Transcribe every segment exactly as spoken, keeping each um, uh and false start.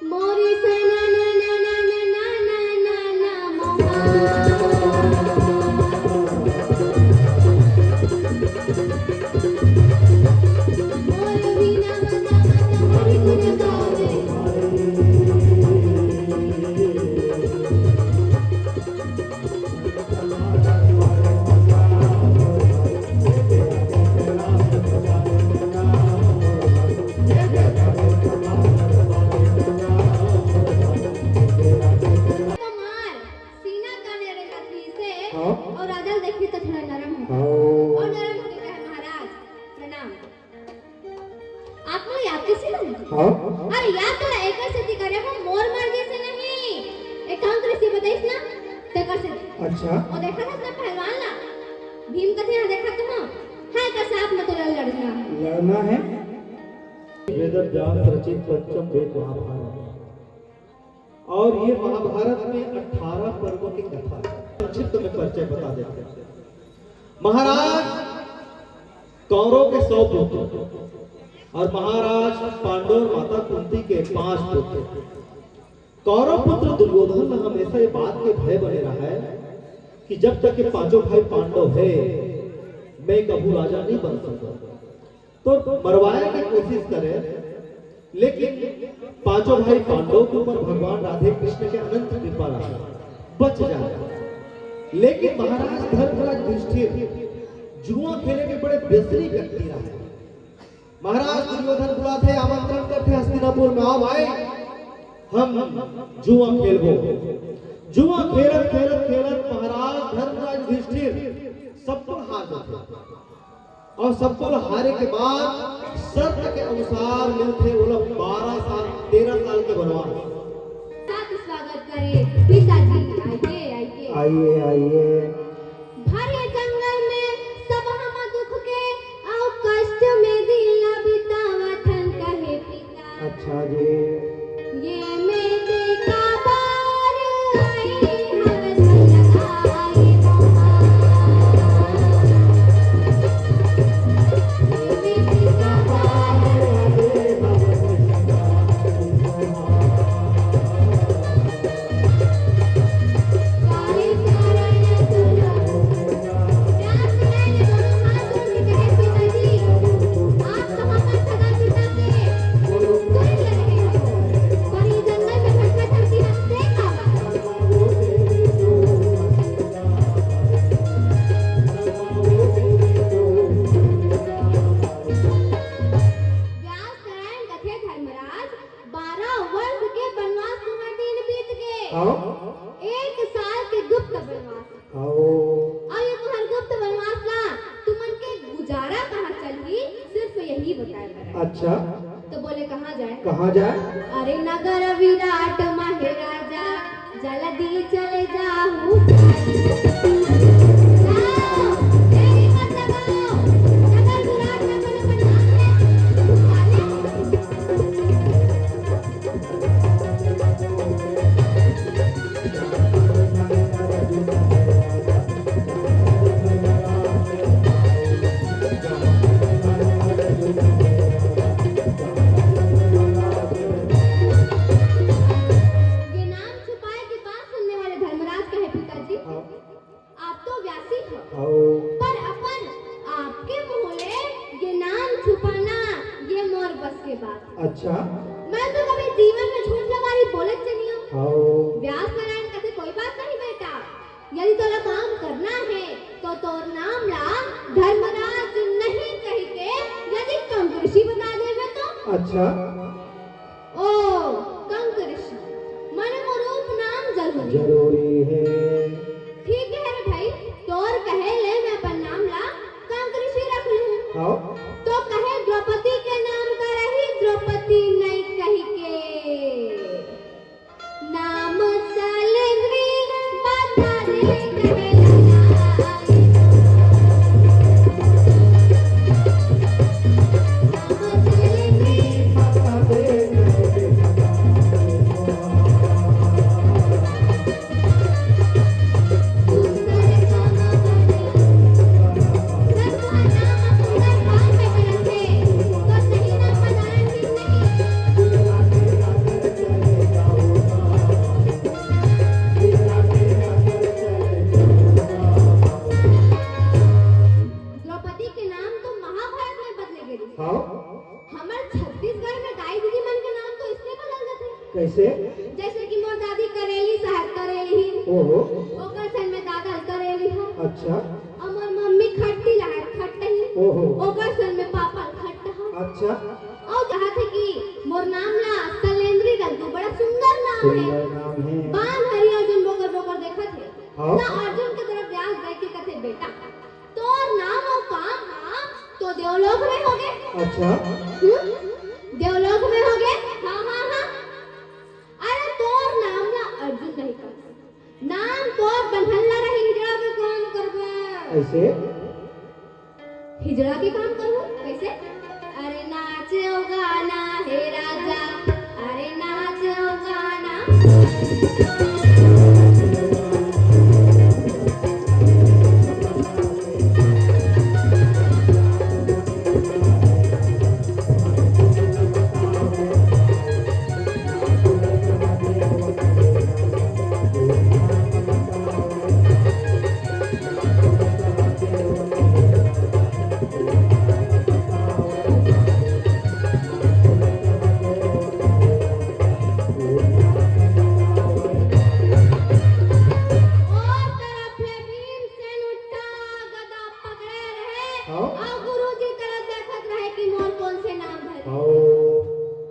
मोरी से ना ना ना ना ना ना ना ना मोहा। मोरी बिना बता बता मोरी गुण गावे। सीना काने रे हाथी से हाँ। और राजा ल देखी तो थोड़ा नरम हो। हाँ। और नरम हो के कहे, "महाराज, प्रणाम। आप मोला याद कैसे करे?" हाँ। अरे, याद तो एकर सेती करे हो, मोर मर्जी से नहीं। एक काम करे, से बताइस ना, तेकर से। अच्छा। और देखा था ना पहलवान ला, भीम कथे यहाँ देखा तो हाँ। हाँ, एकर साथ में तो लड़ लड़ना। लड़ना है। वेद व्यास रचित पंचम वेद महाभारत। और ये महाभारत में अठारह पर्वों की कथा है। संक्षिप्त में परिचय बता देते हैं। महाराज कौरव के सौ पुत्र और महाराज पांडव और माता कुंती के पांच पुत्र। कौरव पुत्र दुर्योधन में हमेशा ये बात के भय बने रहा है कि जब तक ये पांचों भाई पांडव है, मैं कभू राजा नहीं बन सकता। तो मरवाए के कोशिश करे, लेकिन पांचों भाई पांडव के ऊपर भगवान राधे कृष्ण के अनंत कृपा रहा, बच जाए। लेकिन महाराज धर्मराज युधिष्ठिर जुआ खेले के बड़े व्यसनी व्यक्ति रहा। महाराज दुर्योधन बुलाथे, आमंत्रण करथे हस्तिनापुर में, "आओ भाई, हम जुआ खेलबो।" जुआ खेलत, खेलत, खेलत महाराज धर्मराज युधिष्ठिर सबको हार जाथे। और सबको हारे के बाद शर्त के अनुसार मिलथे ओला बारह साल, तेरह साल के वनवास। साथ स्वागत करे पिताजी, आइए, आइए। आइए, आइए। भरे जंगल में सब हम दुख के, अउ कष्ट में दिन ला बितावथन कहे पिता। अच्छा जी। ये में देखा बार आई हवस लगाई मोहा। ये में देखा बार आई हवस लगाई मोहा। व्यास नारायण कथे, धर्मराज, बारह वर्ष के बनवास तुम्हर दिन बीत गे। हाँ। एक साल के गुप्त बनवास। हाँ। अउ ये तुम्हर गुप्त बनवास ला तुमन के गुजारा कहाँ चलही, सिर्फ यही बताए बर। अच्छा। तो बोले, "कहाँ जाए?" कहाँ जाए? अरे, नगर विराट माहे राजा, जल्दी चले जाहू। जाओ, देरी मत लगाओ। नगर विराट में कोनो बनिहार है? ये नाम छुपाए के बात सुनने वाले धर्मराज कहे, "पिताजी, हाँ। आप तो व्यासी हो, हाँ। पर अपन आपके मुँह ले ये नाम छुपाना, ये मोर बस के बात।" अच्छा। मैं तो कभी जीवन में झूठ लबारी बोलत च नहीं हूँ। हाँ। व्यास नारायण कथे, "कोई बात नहीं बेटा, यदि तोला काम करना है, तो तोर नाम ला धर्मराज नहीं कही के यदि कंक ऋषि बता देवे तो।" अच्छा। ओ, कंक ऋषि, मने मोर उपनाम जरूरी। जरूरी है। ठीक है रे भाई, तोर कहे ले मैं अपन नाम ला कंक ऋषि रख लूँ। हाँ। तो कहे द्रौपदी के नाम का रही द्रौपदी नहीं कही के। नाम सलेंद्री बता दे कहला। नाम सलेंद्री बता दे। कैसे? जैसे कि मोर दादी करेली सहर करेली ही, ओहो। ओकर सन में दादा करेली है। अच्छा। और मोर मम्मी खट्टी लहर खट्टही, ओहो। ओकर सन में पापा खट्टहा। अच्छा। और कहा थे कि मोर नाम ला सलेंद्री रख दू, बड़ा सुंदर नाम है। सुंदर नाम है। बान हरिया अर्जुन बोकर बोकर देखत है। हाँ। ना अर्जुन के तरफ व्यास देख के कथे, "बेटा, तोर नाम और काम हाँ तो देवलोक में होगे।" अच्छा। हम्म? देवलोक में होगे? हाँ, हाँ, हाँ। अरे तोर नाम ला अर्जुन नहीं कर, नाम तोर बंधन ला रही, हिजड़ा के काम करबे। ऐसे? हिजड़ा के काम करबो? कैसे? अरे नाच ओ गाना हे राजा, अरे नाच ओ गाना। और तरफ ले भीमसेन उठा, गदा पकड़े रहे, हाँ। और गुरुजी तरफ देखत रहे कि मोर कौन से नाम धरे। हाँ।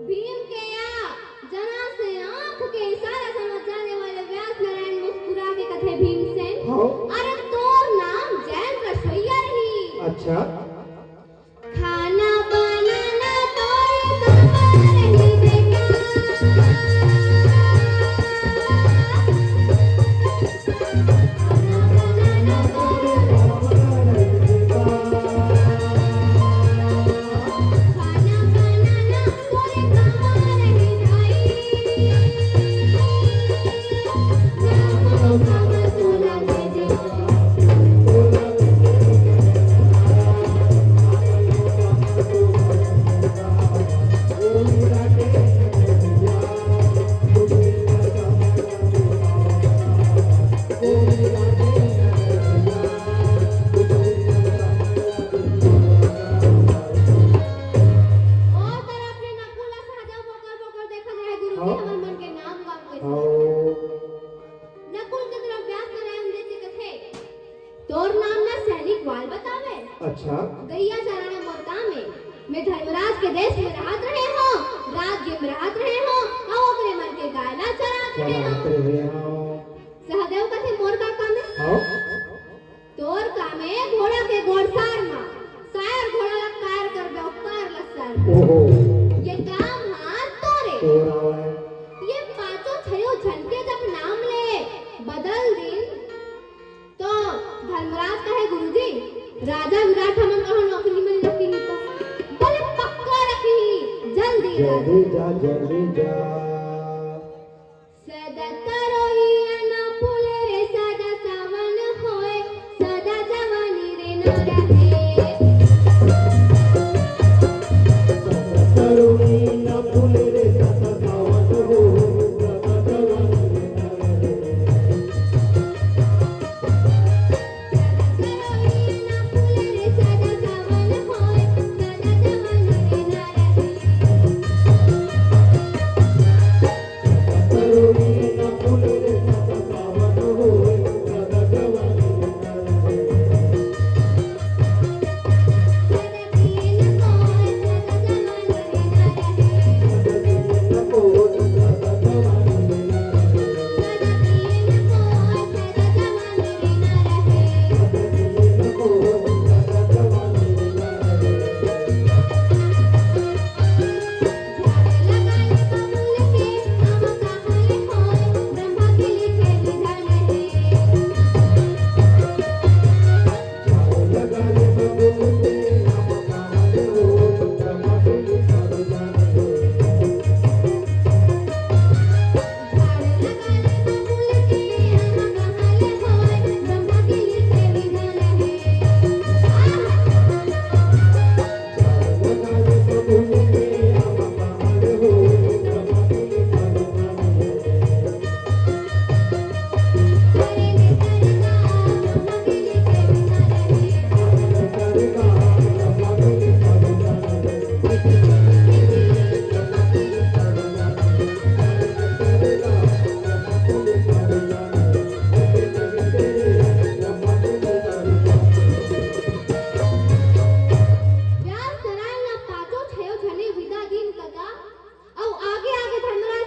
भीम के या जरा से आंख के इशारा समझ जाने वाले व्यास नारायण मुस्कुरा के कथे, "भीमसेन, हाँ। अरे तोर नाम जैन रसोईया रही।" अच्छा। खाना बनाना तो एक बार ही देखा। खाना बनाना तो एक बार ही देखा। खाना बनाना तो एक बार ही देखा। और तरफ ले नकुल अउ सहदेव बोकर बोकर देखत रहे, "गुरुजी, हाँ। हमर मन के नाम गाम कैसे?" हाँ। नकुल के तरफ व्यास नारायण देख के कथे, "तोर नाम ला सैनिक वाल बतावे।" अच्छा। गैया चराना मोर काम हे, मैं धर्मराज के देश में रहत रहे हों, राज्य में रहत रहे हों, अउ ओकरे मन के गाय ला चरात रहे हों। चरात रहे हों। सहदेव कथे, "मोर का काम हे?" हाँ। तोर काम हे घोड़ा के गोड़सार मा, सायर घोड़ा ला कायर करबे, अउ कार ला सार। ओहो। ये काम हा तोरे। तोर आवय। ये पांचों छयो झन के जब नाम ले बदल दिन, तो धर्मराज कहे, "गुरुजी, राजा विराट हमन कहो नौकरी में रखी ही तो।" बोले, "पक्का रखी ही, जल्दी आ जा।" जल्दी जा, जल्दी जा। सदा तरोई अनपुल रे, सदा सावन होय, सदा जवानी रे ना रहे। सदा तरोई अनपुल रे, सदा सावन होय, सदा जवानी रे ना रहे।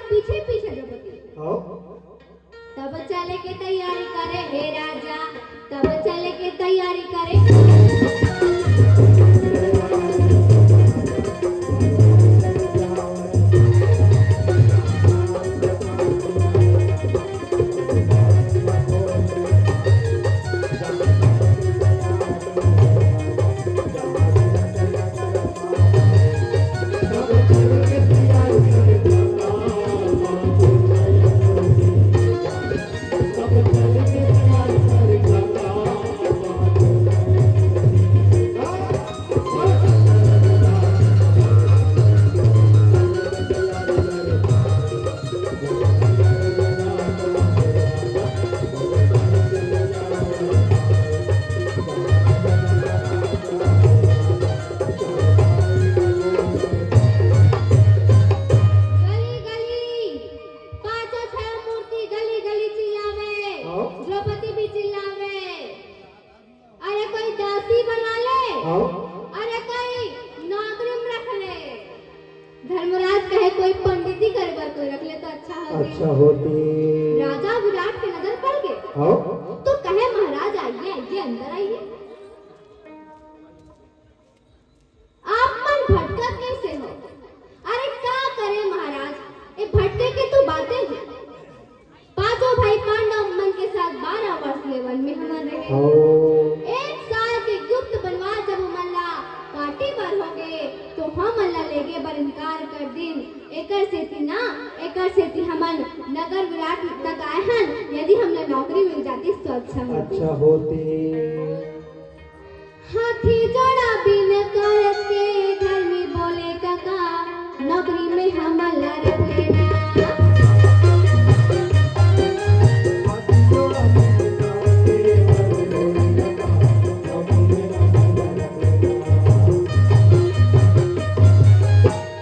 पीछे पीछे द्रौपदी। हाँ। तब चले के तैयारी करे हे राजा, तब चले के तैयारी करे। गली गली पांचों छह मूर्ति गली गली चिल्लावे, हाँ। द्रौपदी भी चिल्लावे। अरे कोई दासी बना ले, हाँ। अरे कोई नौकरी में रख ले। धर्मराज कहे कोई पंडिती करे बर कोई रख ले तो अच्छा होती। अच्छा होती। राजा विराट के नजर पड़ गए, हाँ। तो कहे महाराज आइए आइए अंदर आइए। आप मन भटकत कैसे हो? अरे का करे महाराज, ये भटके के तो बातें हैं। पांचों भाई पांडव मन के साथ बारह वर्ष ले वन में हमन रहे। हाँ। एक साल के गुप्त बनवास जब हमन ला काटे बर हो गए, तो हमन ला लेगे बर इनकार कर दिन। एकर सेती ना, एकर सेती हमन नगर विराट तक आए हन। यदि हमला नौकरी मिल जाती तो अच्छा होती। अच्छा होती। हाथी जोड़ा बिन करत के धर्मी बोले कका, नौकरी में हमन ला रख लेना।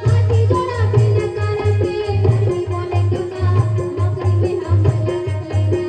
हाथी जोड़ा बिन करत के धर्मी बोले कका, नौकरी में हमन ला रख लेना।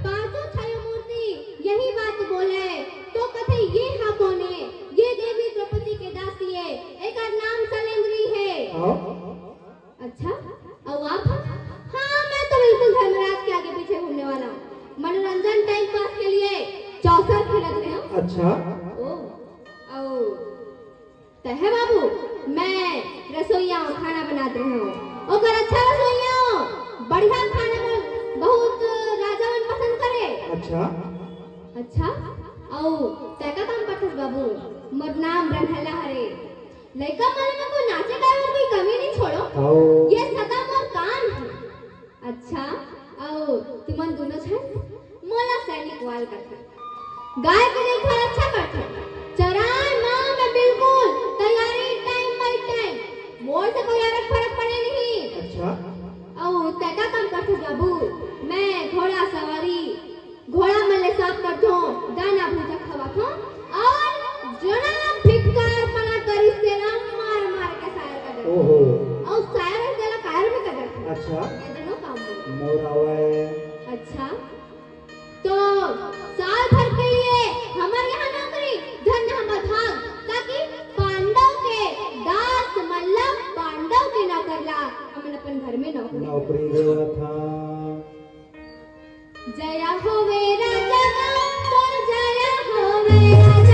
पांचों छयो मूर्ति यही बात बोले, तो कथे, "ये हा कोन ए? ये देवी द्रौपदी के दासी ए, एकर नाम सलेंद्री हे।" हाँ। अच्छा, अउ आप? हाँ, मैं तो बिल्कुल धर्मराज के आगे पीछे घूमने वाला हूँ। मनोरंजन, टाइम पास के लिए चौसर खेलत रहे हूँ। अच्छा। ओ, अउ तहे बाबू, मैं रसोइया हूँ, खाना बनात रहे हूँ। ओकर अच्छा रसोइया हूँ, बढ़िया खाना मन बहुत राजा मन पसंद करे। अच्छा। अच्छा, अउ तै का काम करथस बाबू? मोर नाम रंगहला हरे। लइका मन में कोई नाचे गाए बर कोई कमी नहीं छोड़ो। आओ। ये सदा मोर काम है। अच्छा, अउ तुमन दोनों झन मोला सैनिक वाल कथे। गाय के देखभाल अच्छा करथे। चराए माँ मैं बिल्कुल तैयारी time by time। मोर से कोई अलग फर्क पड़े नहीं। अच्छा। अउ तै का काम करथस बाबू? मैं घोड़ा सवारी, घोड़ा मन ले साफ करथों, दाना भूसा खवाथों, अउ जोना फिटकार पना करिस तेला मार मार के सायर कर देथों। ओहो। अउ सायर तेला कायर में कर देथों। अच्छा। ये दोनों काम हो। मोर आवय। अच्छा, तो साल भर के लिए हमर यहाँ नौकरी, धन्य हमर भाग, ताकि पांडव के दास मन ला पांडव के नौकर ला हमन अपन घर में नौकरी। नौकरी देवत हा। जया होवे राजा का, तोर जया होवे राजा।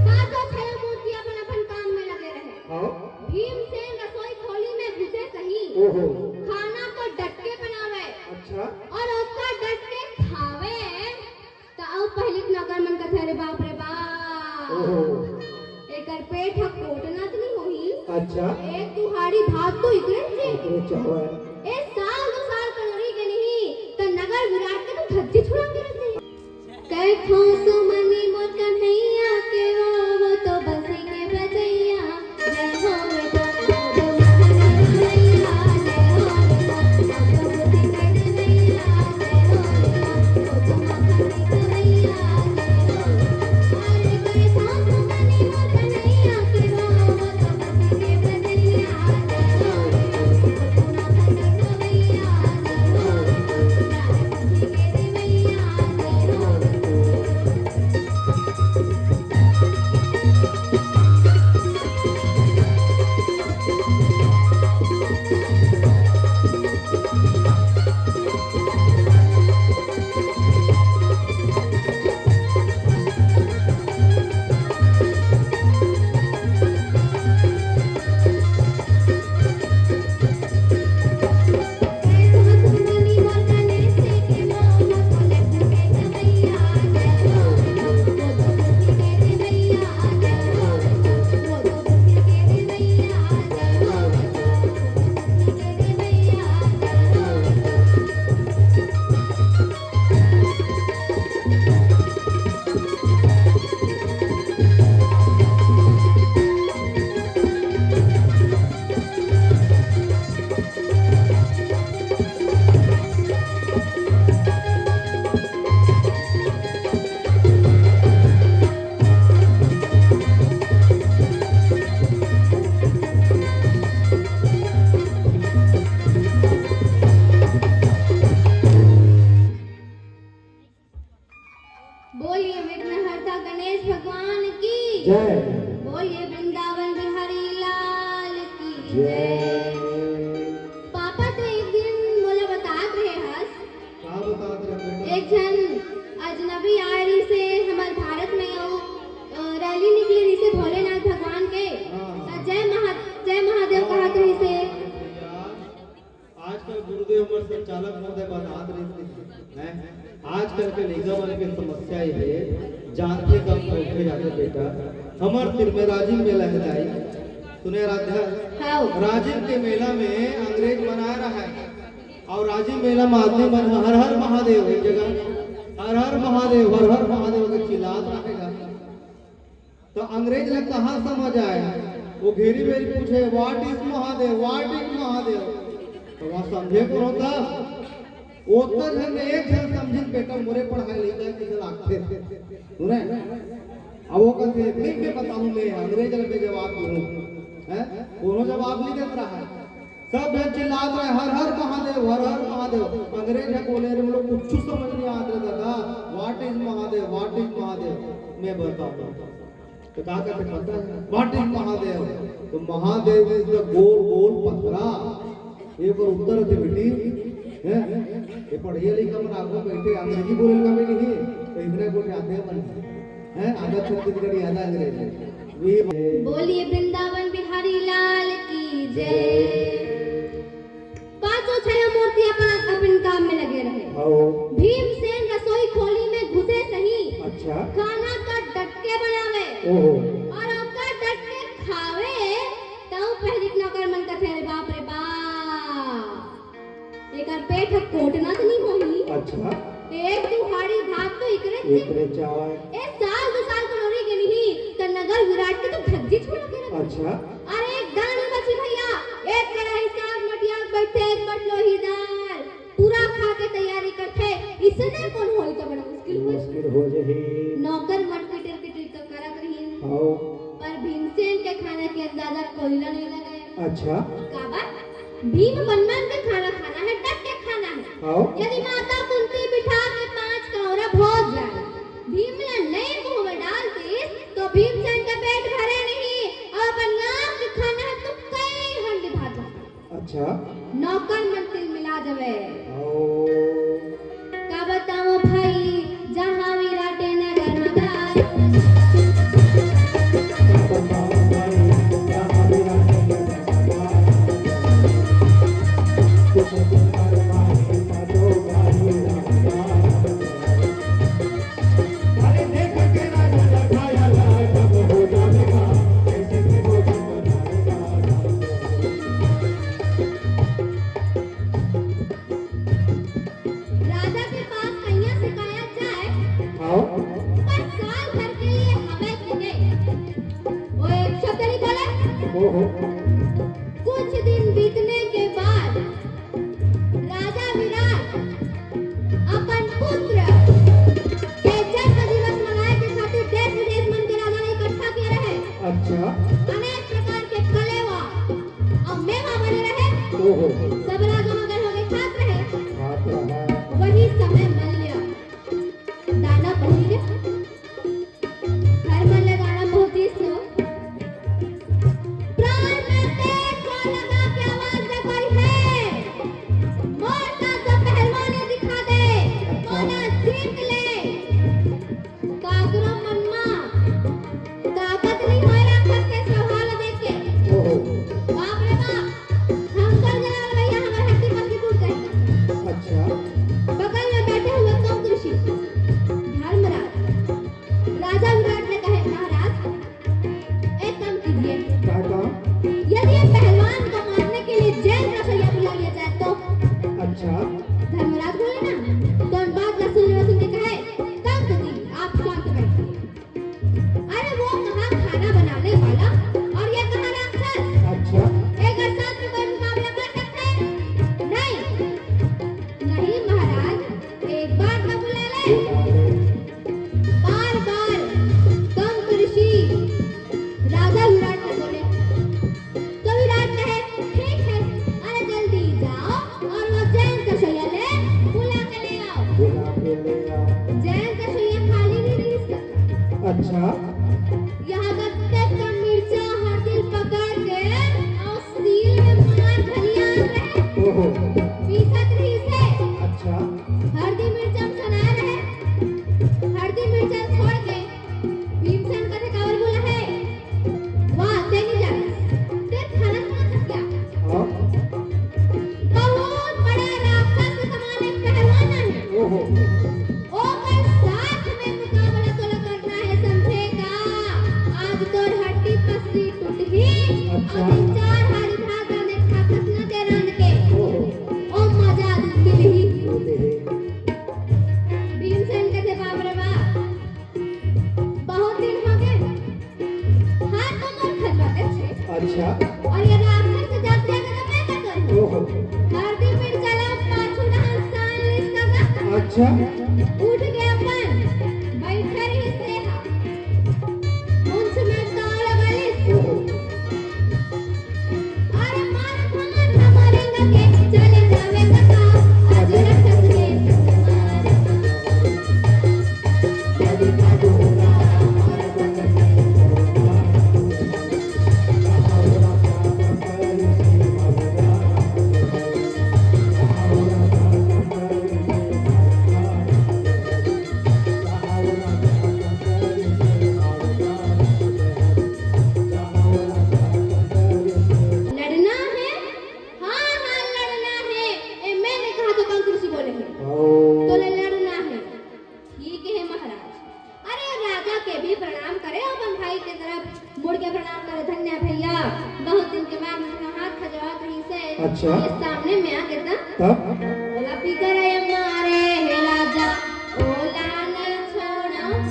का तो छया मूर्ति अपन अपन काम में लगे रहे। हाँ। भीमसेन रसोई खोली में घुसे सही। ओहो। खाना तो डट के बनावे। अच्छा। और ओका डट के खावे। त अउ पहिली के नौकर मन कथे, "अरे बाप रे बाप, ओहो। एकर पेट ह कोटना त नहीं होही?" अच्छा। एक दुहारी भात तो इतने जी। इतने चावल। ए साल दो साल कनौरी के नहीं, त नगर विराट के तो धज्जी छुड़ा के रख दे। कथों सुमनी मोर कन्हैया के वो, वो तो बंसी के बजैया। जय हो बेटा, वो तो महादेव मैया। जय हो बेटा, वो तो बुद्धि के देवैया। जय हो बेटा, वो तो महादेव मैया। जय हो बेटा, अरे कथों सुमनी मोर कन्हैया के वो, वो तो बंसी के बजैया। जय हो बेटा, वो तो महादेव मैया। जय हो बेटा, बुद्धि के देवैया। जय हो बेटा। बोलिए विघ्नहर्ता गणेश भगवान की। जय। बोलिए वृंदावन बिहारी लाल की जय। जय। पापा तो एक दिन मोला बतात रहे हस। का बतात रहे बेटा? एक झन अजनबी आए रहिसे हमर भारत में, अउ, अ, रैली निकले रहिसे भोलेनाथ भगवान के। हाँ, हाँ। त जय महा-, जय महादेव हाँ, कहत रहिसे। यार, आजकल गुरुदेव हमर संचालक महोदय बतात रहिसे, हैं? आजकल के लइका मन के समस्या ये हे, जानथे कम, भूखे जाथे बेटा। हमर तीर में राजिम मेला हे दाई, सुने आराध्या? हाँ। राजिम के मेला में अंग्रेज मन आए रहय, अउ राजिम मेला में आदमी मन ह हर हर महादेव, एक जगह हर हर महादेव, हर हर महादेव के चिल्लात रहय गा। त अंग्रेज ला कहाँ समझ आए? वो घेरी बेरी पूछे, "What is Mahadev? What is Mahadev?" त वहाँ समझे कोन होता? ओतका झन में एक झन समझिस बेटा, मोरे पढ़ाए लइका के लागथे। सुने? अब वो कहथे, "ठीक है, बताऊँ मैं, अंग्रेज ला मैं जवाब दूँ।" हैं? कोनो जवाब नहीं देत रहय। सब झन चिल्लात रहय, "हर हर महादेव, हर हर महादेव।" अंग्रेज ह बोले, "अरे, मोला कुछ समझ नहीं आत रे दादा, what is Mahadev, what is Mahadev?" मैं बताऊँ। त का कहथे पता हे? What is Mahadev? त महादेव is the गोल गोल पथरा। एकर उत्तर हे बेटी, हैं? ये पढ़िया लिखा मन आगू बैठे, अंग्रेजी बोले का भी नहीं, त इतने गोठे आथे मन, हैं? आधा छत्तीसगढ़ी, आधा अंग्रेजी। वी बोलिए वृंदावन बिहारी लाल की जय। पांचों छया मूर्ति अपन, अपन काम में लगे रहे। हाँ। भीमसेन अच्छा। खाना का डट के बनावे ओहो। और ओकर डट के खावे, तब पहली नौकर मन कथे, "अरे बाप रे बाप, एकर पेट ह कोटना तो नहीं होही?" अच्छा। एक दुहाड़ी भात तो एकरे चे- एकरे चावल। ए साल दो साल को नौरी के नहीं, त नगर विराट के तो धज्जी छोड़ के रख। अच्छा। अरे एक दाना नहीं बची भैया, एक कढ़ाई साग मटिया के बैठे, एक बटलोही दाल, पूरा खा के तैयारी करथे, इसने कौन होई तो बड़ा मुश्किल होई। मुश्किल हो जाही। नौकर मन किटिर किटिर तो करत रहिन। आओ। पर भीमसेन के खाना के अंदाजा कोई ला नहीं लगाया। अच्छा। काबर? भीम मन मन के खाना खाना है, डट के खाना है। आओ। यदि माता कुंती बिठा के पांच कौरा भोज जाए, भीम ला नहीं मुंह में डाल दीस, तो भीमसेन का पेट भरे नहीं और अपन नाक के खाना है तो कई हंडी भात। अच्छा। नौकर मन तिल मिला जवे। ओ। का बताओ भाई, जहाँ विराटे नगर मदार। राजा के पास कहिया शिकायत जाए, हाँ। पर साल भर के लिए हवे कि नहीं, वो एक शब्द नहीं बोले। ओहो। कुछ दिन बीतने के बाद राजा विराट अपन पुत्र के जन्म दिवस मनाए के खातिर देश विदेश मन के राजा ला इकट्ठा किए रहे। अच्छा। अनेक प्रकार के कलेवा अउ मेवा बने रहे। ओहो। सब राजा मगन होके खात रहे। खात रहे। वही समय मल्ल दाना पहुंच गया। घर मल्ल दाना पहुंचिस तो प्राण में तेज जोर लगा के आवाज दे पड़ी है, "मोर साथ जो पहलवानी दिखा दे, मोला जीत ले।" काकरो मन म ताकत नहीं होय राक्षस के स्वभाव ल देख के। ओहो। बाप रे बाप, हम कर देना भैया, हमारे हड्डी पसली टूट गई। अच्छा। बगल में बैठे हुए कंक ऋषि धर्मराज राजा विराट ने कहे, "महाराज, एक काम कीजिए। क्या काम? यदि ये पहलवान को मारने के लिए जैन का शैया बुला लिया जाए तो?" अच्छा। धर्मराज बोले ना, तो उन बात का सुनने सुनने कहे, "कंक जी, आप शांत बैठिए।" अरे वो कहाँ खाना बनाने वाला और ये कहाँ राक्षस? अच्छा। एक साथ में कोई मुकाबला कर सकते हैं? नहीं, नहीं महाराज, एक बार तो बुला ले। बार बार कंक ऋषि राजा विराट से बोले। तो विराट कहे, "ठीक है, अरे जल्दी जाओ और वो जैन कशैया ले बुला के ले आओ।" बुला के ले आओ। जैन कशैया खाली नहीं रही इसका। अच्छा। यहाँ तक के मिर्चा हर दिल पकड़ के और सील में मार घलिया रहे। ओहो। पीसत रही से। अच्छा। हर दिन मिर्चा सना रहे। हर दिन मिर्चा छोड़ के भीमसेन कथे काबर बोला है? वाह, तें नहीं जाने। तें खाना खाना थक गया। हाँ। बहुत बड़ा राक्षस के समान एक पहलवान है। ओहो। ओकर साथ में मुकाबला तोला करना है, समझे का? आज तोर हड्डी पसली टूटही, अच्छा। और तीन चार हारी भाग में खाकत न दे रांध के। ओहो। ओ मजा मिलही। मिलही। भीमसेन कथे, "बाप रे बाप, बहुत दिन हो गए, हाथ तो मोर खजवाते छे।" अच्छा। और ये राक्षस के जात ले के तो मैं का करूँ? ओहो। हरदी मिर्चा ला पाछू डहर सान लिस का। अच्छा। उठ के अपन बैठे रहिस तेहा। मुंछ में ताव लगा लिस। ओहो। अरे मार खमर खमरेंगा के चले जावे कका, आज राक्षस के मार। अच्छा। ये सामने में आ गए था। तब? बोला, "पी कर आया मारे हे राजा, ओला न छोड़ा।"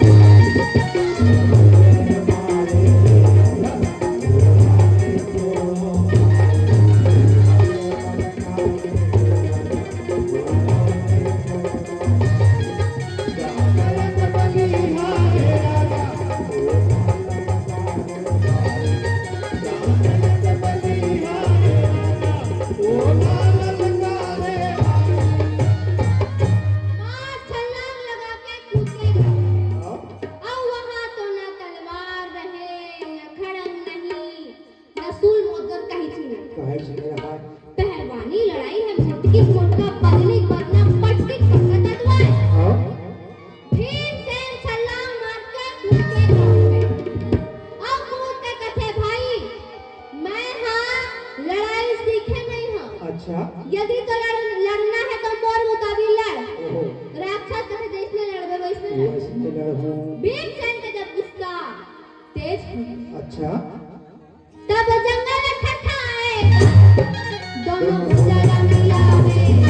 मार छलांग लगा के कूद के गए। अउ वहाँ तो ना तलवार रहे, ना खड़ंग नहीं, ना सूल मोजर, कहीं चीज नहीं। कहीं चीज नहीं रहा। पहलवानी लड़ाई है, मोटकी मोटका, पतली पतला, पटकी पटका तलवार। हाँ। भीमसेन छलांग मार के कूद के गाँव में। अब कूद के कथे, "भाई, मैं हाँ लड़ाई सीखे नहीं हूँ। अच्छा। यदि तो लड़-, लड़ना है तो मोर मुताबिक लड़।" ओहो। राक्षस कथे, "जैसने लड़बे वैसने लड़।" वैसने लड़बो। भीमसेन के जब गुस्सा तेज है। अच्छा। तब जंगल ठठाए, दोनों भुजा डंडियावे।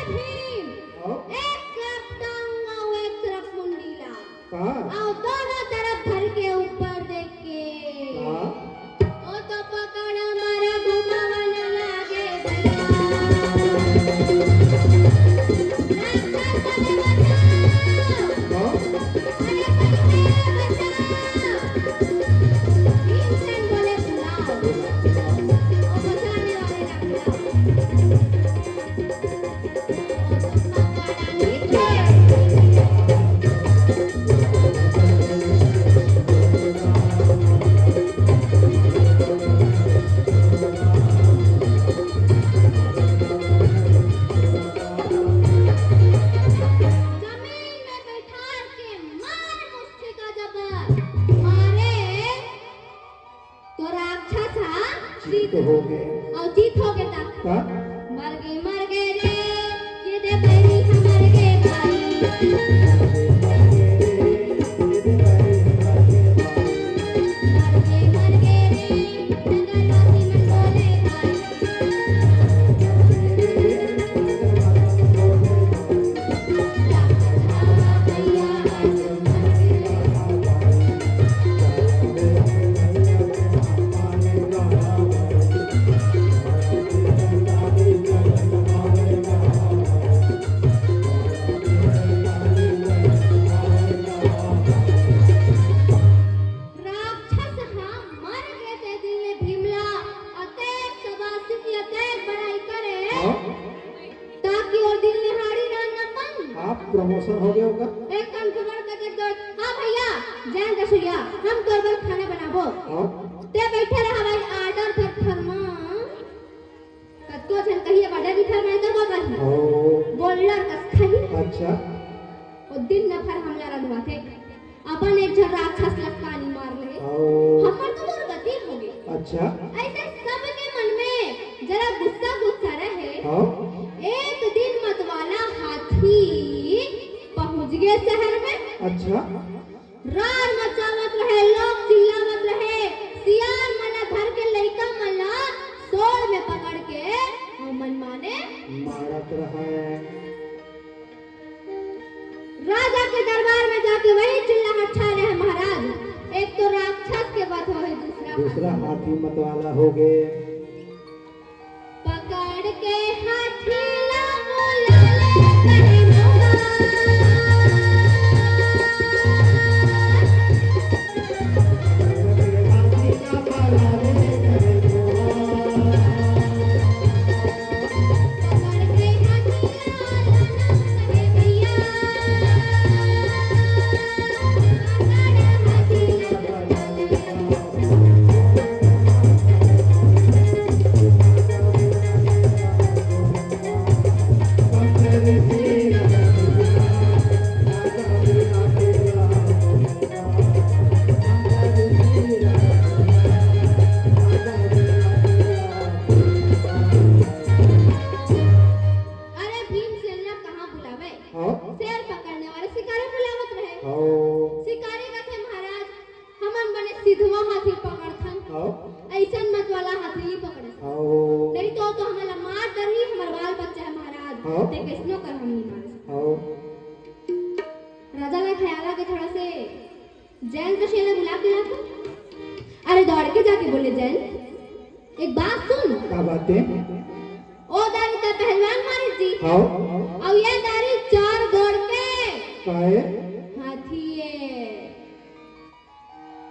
भीम, हाँ? एक तरफ टांग अउ एक तरफ मुंडी ला। हाँ। अउ दोनों तरफ धर के ऊपर देख के। हाँ। ओ तो पकड़ मारे घुमावन लागे भैया। राक्षस बोले, "बचाओ।" हाँ। अरे भैया, बचाओ। भीमसेन बोले, "बुलाओ।" वो बचाने वाले ना बुलाओ। जमीन में बैठार के मार मुष्ठी का जबर मारे। तो राक्षस हा जीत हो गे। अउ जीत हो गे ता। का? मर गे, मर गे रे, ये दे बैरी हा मर गे भाई। मर गे, मर गे रे, नगरवासी मन बोले भाई। राक्षस हा मर गे ते दिन ले भीमला अतेक सबासी की अतेक बड़ाई करे। हाँ। ताकि वो दिन निहारी रहन अपन। आप promotion हो गए होगा? एक काम खबर कर दे दो। हाँ भैया, जय दसुया, हम तोर बर खाना बनाबो। हाँ। ते बैठे रहा भाई, order पर फरमा। कतको झन कहिए बड़ा भी फरमाए तो वो कही। ओ। बोलर कस खाही। अच्छा। वो दिन न भर हमला रंधवाथे। अपन एक झन राक्षस ला पानी मार ले। ओ। हमर तो दुर्गति हो गई। अच्छा। ऐसे सबके मन में जरा गुस्सा गुस्सा रहे। हाँ। एक दिन मतवाला हाथी पहुंच गए शहर में। अच्छा। रार मचावत रहे, लोग चिल्लावत रहे, सियार मन ला धर के लइका मन ला सोर में पकड़ के मनमाने मारत रहे। राजा के दरबार में जाके वही चिल्लाहट छा रहे, महाराज, एक तो राक्षस के वध होहे, दूसरा दूसरा हाथी। हाथी मतवाला हो गए। पकड़ के हाथी ला बुला ले कहे मोगा। सिधवा हाथी पकड़थन। हाँ। अइसन मत वाला हाथी नहीं पकड़े। हाँ। नहीं तो, तो हमला मार डरही, हमर बाल बच्चा है महाराज। हाँ। ते कैसनो कर हम नहीं मार सकते। हाँ। राजा ला ख्याल आगे थोड़ा से जैंत कशेर ला बुला के लाथन। अरे दौड़ के जाके बोले, जैंत, एक बात सुन। का बात है? ओ दारी त पहलवान मारिस जी। हाँ। अउ ये दारी चार गोड़ के। काहे? हाथी ये।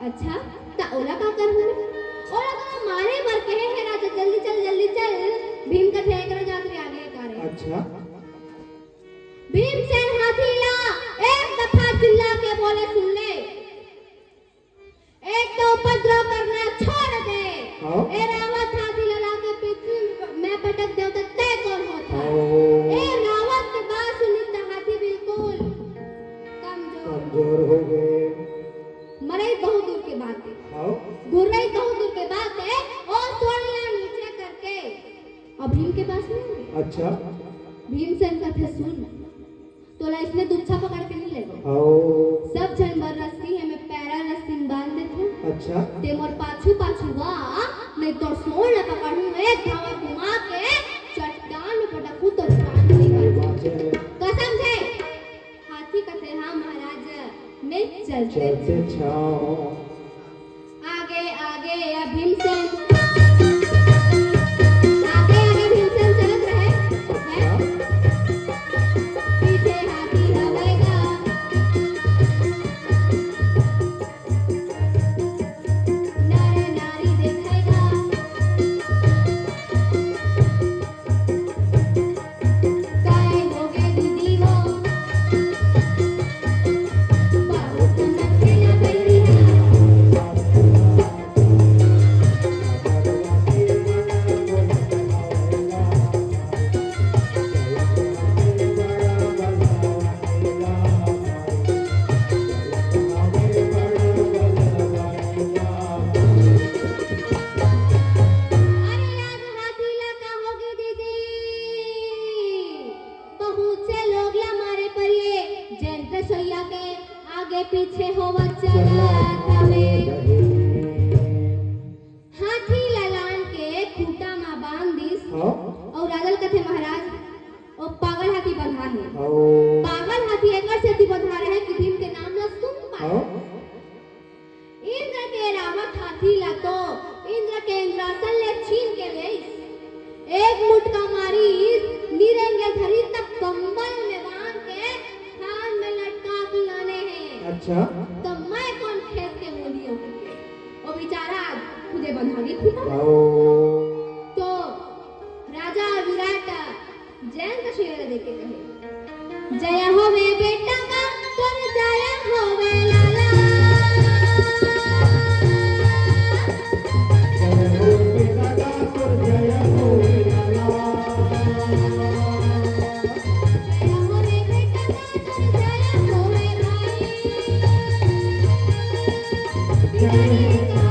अच्छा, त ओला का करहूं मैं? ओला तो मारे बर कहे हे राजा, जल्दी चल, जल्दी चल। भीम कथे, एकरा जात रे आगे का रे। अच्छा। भीमसेन हाथी ला एक दफा चिल्ला के बोले, सुन ले, एक तो उपद्रव करना छोड़ दे। हाँ। ए रावत हाथी ला लाके पृथ्वी में पटक देव त तय कौन होता? ओ। ए रावत के बात सुनी त हाथी बिल्कुल कमजोर। कमजोर हो गए। मरई बहुत दूर के बात है। हाँ। गुर्रई बहुत दूर के बात है। ओ सोड़ ला नीचे करके अब भीम के पास नहीं। अच्छा। भीमसेन कथे, सुन, तोला इसने दुच्छा पकड़ के नहीं लेगो। आओ। सब झन बर रस्सी है, मैं पैरा रस्सी में बांध देथूं। अच्छा। ते मोर पाछू पाछू आ, नहीं तो सोड़ ला पकड़ूं, एक धावा घुमा के चट्टान में पटकूं तो प्राण निकल जाए। बात है। कसम से। हाथी कथे, हाँ महाराज, मैं चलते चलते छाओ। आगे, आगे, या भीमसेन। आगे, आगे भीमसेन चलत रहे। हैं? पीछे हाथी हवैगा। नर नारी देखैगा। अरे आज हाथी ला का होगे दीदी? बहुत से लोग ला मारे परिस, जैंत कशेर के आगे पीछे होवत चलत हवे। हाथी ला लान के खूंटा मा बांध दिस। हाँ। अउ राजा ल कथे, महाराज, ओ पागल हाथी बंधा हे। हाँ। पागल हाथी एकर सेती बंधा रहे कि भीम के नाम ला सुन पाए। हाँ। इंद्र के रावत हाथी ला तो इंद्र के इंद्रासन ले छीन के लेइस। एक मुटका मारिस, निरेंगे धरिस त कंबल में बांध के खान में लटका के लाने हे। अच्छा। त मैं कोन खेत के मूली हूं? ओ बेचारा खुदे बंधा नहीं खुदा। आओ। तो राजा विराट जैंत कशेर देख के कहे, जय होवे बेटा का, तोर जय होवे लाला। जय होवे बेटा का, तोर जय होवे लाला। जय होवे बेटा का, तोर जय होवे भाई। जय